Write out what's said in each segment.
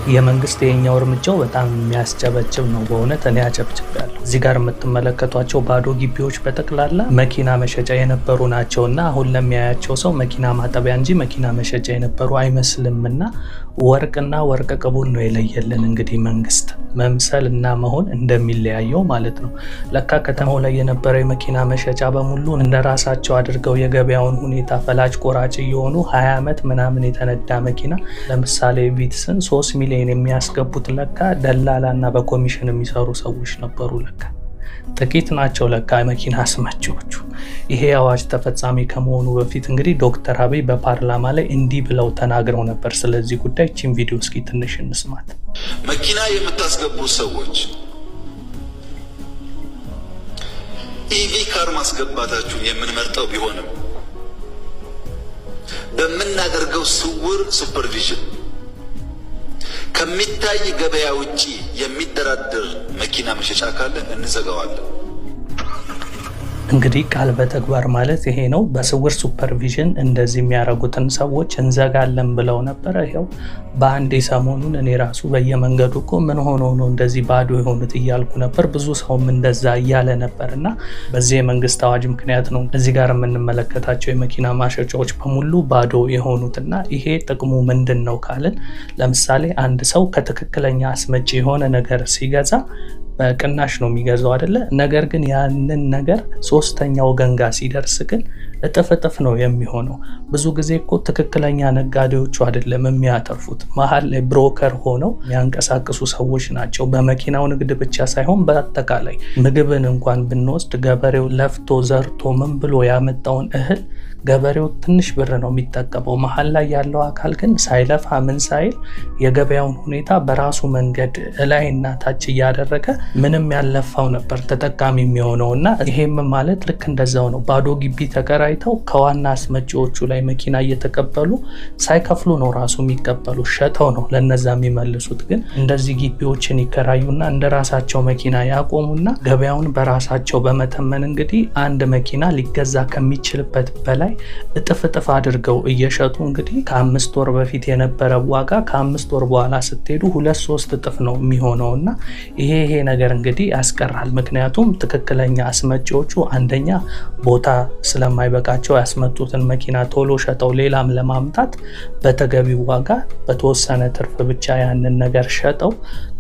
የመንግስት የኛው እርምጃው በጣም የሚያስጨበጭብ ነው። በእውነት እኔ አጨብጭቤያለሁ። እዚህ ጋር የምትመለከቷቸው ባዶ ግቢዎች በጠቅላላ መኪና መሸጫ የነበሩ ናቸው እና አሁን ለሚያያቸው ሰው መኪና ማጠቢያ እንጂ መኪና መሸጫ የነበሩ አይመስልም። እና ወርቅና ወርቅ ቅቡን ነው የለየልን እንግዲህ መንግስት፣ መምሰል እና መሆን እንደሚለያየው ማለት ነው። ለካ ከተማው ላይ የነበረው የመኪና መሸጫ በሙሉ እንደራሳቸው አድርገው የገበያውን ሁኔታ ፈላጭ ቆራጭ እየሆኑ 20 ዓመት ምናምን የተነዳ መኪና፣ ለምሳሌ ቪትስን 3 ሚሊዮን የሚያስገቡት ለካ ደላላ እና በኮሚሽን የሚሰሩ ሰዎች ነበሩ። ለካ ጥቂት ናቸው ለካ መኪና አስመጪዎቹ። ይሄ አዋጅ ተፈጻሚ ከመሆኑ በፊት እንግዲህ ዶክተር አብይ በፓርላማ ላይ እንዲህ ብለው ተናግረው ነበር ስለዚህ ጉዳይ። ይህችን ቪዲዮ እስኪ ትንሽ እንስማት። መኪና የምታስገቡ ሰዎች EV car ማስገባታችሁን የምንመርጠው ቢሆንም በምናደርገው ስውር supervision ከሚታይ ገበያ ውጪ የሚደራደር መኪና መሸጫ ካለ እንዘጋዋለን። እንግዲህ ቃል በተግባር ማለት ይሄ ነው። በስውር supervision እንደዚህ የሚያደርጉትን ሰዎች እንዘጋለን ብለው ነበረ። ይኸው በአንዴ ሰሞኑን እኔ ራሱ በየመንገዱ እኮ ምን ሆኖ ነው እንደዚህ ባዶ የሆኑት እያልኩ ነበር። ብዙ ሰውም እንደዛ እያለ ነበር እና በዚህ የመንግስት አዋጅ ምክንያት ነው እዚህ ጋር የምንመለከታቸው የመኪና ማሸጫዎች በሙሉ ባዶ የሆኑት። እና ይሄ ጥቅሙ ምንድን ነው ካልን፣ ለምሳሌ አንድ ሰው ከትክክለኛ አስመጪ የሆነ ነገር ሲገዛ በቅናሽ ነው የሚገዛው አይደለ? ነገር ግን ያንን ነገር ሶስተኛ ወገን ጋር ሲደርስ ግን እጥፍ እጥፍ ነው የሚሆነው። ብዙ ጊዜ እኮ ትክክለኛ ነጋዴዎቹ አይደለም የሚያተርፉት፣ መሀል ላይ broker ሆነው የሚያንቀሳቅሱ ሰዎች ናቸው። በመኪናው ንግድ ብቻ ሳይሆን በአጠቃላይ ምግብን እንኳን ብንወስድ ገበሬው ለፍቶ ዘርቶ ምን ብሎ ያመጣውን እህል ገበሬው ትንሽ ብር ነው የሚጠቀመው። መሀል ላይ ያለው አካል ግን ሳይለፋ ምን ሳይል የገበያውን ሁኔታ በራሱ መንገድ እላይና ታች እያደረገ ምንም ያልለፋው ነበር ተጠቃሚ የሚሆነው። እና ይሄም ማለት ልክ እንደዛው ነው። ባዶ ግቢ ተከራይተው ከዋና አስመጪዎቹ ላይ መኪና እየተቀበሉ፣ ሳይከፍሉ ነው ራሱ የሚቀበሉ፣ ሸጠው ነው ለነዛ የሚመልሱት። ግን እንደዚህ ግቢዎችን ይከራዩና እንደ ራሳቸው መኪና ያቆሙና ገበያውን በራሳቸው በመተመን እንግዲህ አንድ መኪና ሊገዛ ከሚችልበት በላይ እጥፍ እጥፍ አድርገው እየሸጡ እንግዲህ ከ5 ወር በፊት የነበረ ዋጋ ከ5 ወር በኋላ ስትሄዱ ሁለት ሶስት እጥፍ ነው የሚሆነው። እና ይሄ ነገር እንግዲህ ያስቀራል። ምክንያቱም ትክክለኛ አስመጪዎቹ አንደኛ ቦታ ስለማይበቃቸው ያስመጡትን መኪና ቶሎ ሸጠው ሌላም ለማምጣት በተገቢው ዋጋ በተወሰነ ትርፍ ብቻ ያንን ነገር ሸጠው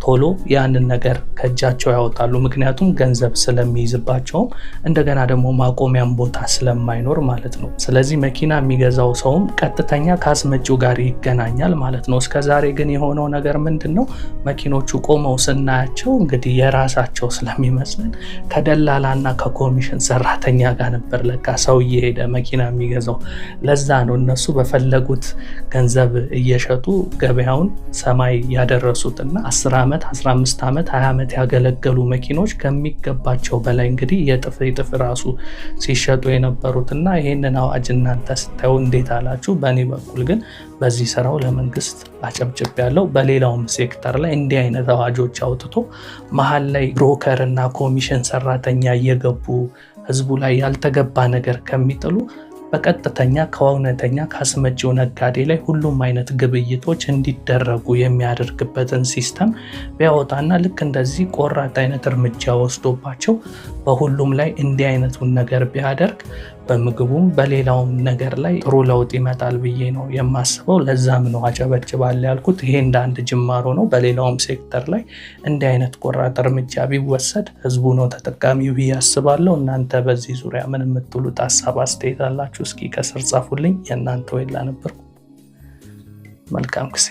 ቶሎ ያንን ነገር ከእጃቸው ያወጣሉ። ምክንያቱም ገንዘብ ስለሚይዝባቸውም እንደገና ደግሞ ማቆሚያም ቦታ ስለማይኖር ማለት ነው። ስለዚህ መኪና የሚገዛው ሰውም ቀጥተኛ ከአስመጪው ጋር ይገናኛል ማለት ነው። እስከዛሬ ግን የሆነው ነገር ምንድን ነው? መኪኖቹ ቆመው ስናያቸው እንግዲህ የራሳቸው ስለሚመስለን ከደላላና ከኮሚሽን ሰራተኛ ጋር ነበር ለካ ሰው እየሄደ መኪና የሚገዛው። ለዛ ነው እነሱ በፈለጉት ገንዘብ እየሸጡ ገበያውን ሰማይ ያደረሱት። እና 10 ዓመት፣ 15 ዓመት፣ 20 ዓመት ያገለገሉ መኪኖች ከሚገባቸው በላይ እንግዲህ የእጥፍ እጥፍ ራሱ ሲሸጡ የነበሩት። እና ይህንን አዋጅ እናንተ ስታዩ እንዴት አላችሁ? በእኔ በኩል ግን በዚህ ስራው ለመንግስት አጨብጭቤያለሁ። በሌላውም ሴክተር ላይ እንዲህ አይነት አዋጆች አውጥቶ መሀል ላይ broker እና ኮሚሽን ሰራተኛ እየገቡ ህዝቡ ላይ ያልተገባ ነገር ከሚጥሉ በቀጥተኛ ከእውነተኛ ከአስመጪው ነጋዴ ላይ ሁሉም አይነት ግብይቶች እንዲደረጉ የሚያደርግበትን system ቢያወጣና ልክ እንደዚህ ቆራጥ አይነት እርምጃ ወስዶባቸው በሁሉም ላይ እንዲህ አይነቱን ነገር ቢያደርግ በምግቡም በሌላውም ነገር ላይ ጥሩ ለውጥ ይመጣል ብዬ ነው የማስበው። ለዛም ነው አጨበጭባለሁ ያልኩት። ይሄ እንደ አንድ ጅማሮ ነው። በሌላውም ሴክተር ላይ እንዲህ አይነት ቆራጥ እርምጃ ቢወሰድ ህዝቡ ነው ተጠቃሚው ብዬ አስባለሁ። እናንተ በዚህ ዙሪያ ምን የምትሉት ሀሳብ አስተያየት አላችሁ? እስኪ ከስር ጻፉልኝ። የእናንተ ወይላ ነበርኩ። መልካም ጊዜ።